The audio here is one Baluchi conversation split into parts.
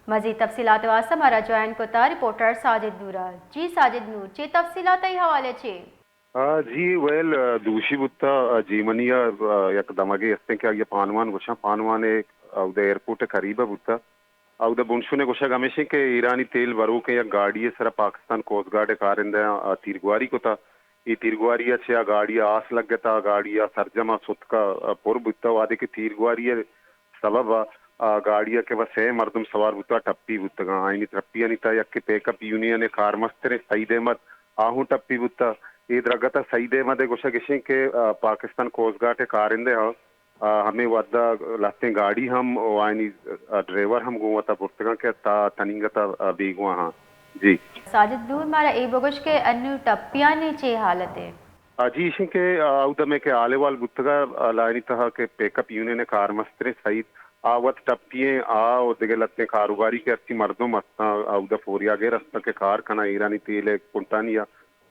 مزید تفصیلات واسطہ مارا جوائن کتا رپورٹر ساجد نورا۔ جی ساجد نور، چے تفصیلات ای حوالے چے؟ آ، جی ویل، آ، دوشی بوتا، آ، جیمنی آ، آ، یک دمگے استیں کہ آئی پانوان گوشاں، پانوان ء اودا ایئرپورٹ ء قریب ء بوتا۔ اودا بنشون ء گوشگ ہمیشیں کہ ایرانی تیل بروکیں یک گاڑی ء سرا پاکستان کوسٹ گارڈ ء کارندہ آ، آ، تیرگواری کتا۔ اے تیرگواری ء چہ آ گاڑی ء آس لگتا، آ گاڑی ء سرجم آ ستک ء، آ، پر بوتا۔ وہدے کہ تیرگواری ء سبب ء آ گاڑی ء کہ و سئے مردم سوار بوتگ، ٹپی بوتگاں۔ آئینی ٹپیانی تہ ء یکے پیک اپ یونین ء کارمستریں سعید احمد، آ ہوں ٹپی بوتگ۔ اے درگت ء سعید احمد ء گوشگ اش انت کہ، آ، پاکستان کوسٹ گارڈ ء کارندہ ء، آ، ہمے وھد ء لہتیں گاڑی ہم و آئینی، آ، ڈرائیور ہم گوں وتا برتگاں کہ تا تنینگت ء، آ، بیگواہ آں۔ جی۔ ساجد نور، مارا اے بگوش کہ انو ٹپیانی چے حالت ہے؟ آ، جی، ایشیں کہ، آ، اود ہمے کہ حال احوال بوتگ ء، آ، لائنی تہا کہ پیک اپ یونین ء کارمستریں سعید آ وت ٹپی ایں، آ و دگہ لہتیں کاروباری کہ ہرچی مردم ہستاں، آ، اود ء فوریاگر ہستاں کہ کار کناں ایرانی تیل ء کنٹانی ء،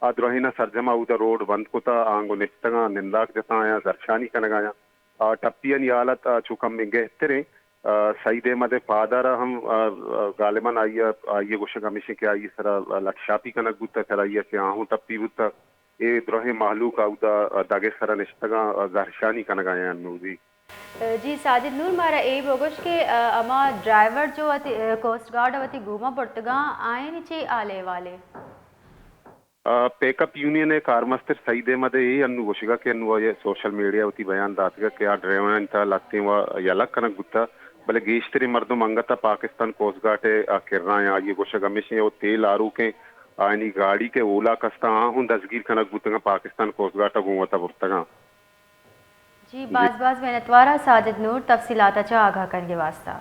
آ دراہیناں سرجم ء اود ء روڈ بند کتا، آنگو نشتگاں، ننداک جتاں آیاں، زہرشانی کنگ آیاں۔ آ، ٹپیانی حالت، آ، چو کمیں گہتریں۔ آ، سعید احمد ء پادار ء ہم، آ، آ، غالباً آئی ء، آئی ء گوشگ ہمیش انت کہ آئی ء سرا لٹ شاپی کنگ بوتگ، سر آئی ء چہ آہوں ٹپی بوتگ۔ اے دراہیں مہلوک اودا دگ ء سرا نشتگاں، زہرشانی کنگ ء انت انوں۔ جی۔ جی ساجد نور، مارا اے بگوش کہ، آ، ہما ڈرائیور جو وتی، آ، کوسٹ گارڈ ء وتی گوما برتگاں، آیانی چے حال احوال ہے؟ آ، پیک اپ یونین ء کارمستر سعید احمد ء اے انوں گوشگ ء کہ انوں آئی ء سوشل میڈیا ء وتی بیان داتگ کہ آ ڈرائیورانی تہ ء لہتیں وا یلہ کنگ بوتگ، بلے گیشتریں مردم انگت ء پاکستان کوسٹ گارڈ ء کرا ایں۔ آئی ء گوشگ ہمیش انت او تیل آروکیں آیانی گاڑی کہ اولاک استاں، آ ہوں دزگیر کنگ بوتگاں، پاکستان کوسٹ گارڈ ء گوں وتا برتگاں۔ جی، جی۔ باز باز منتوار آں ساجد نور تفصیلات ء چہ آگاہ کنگ ء واسطہ۔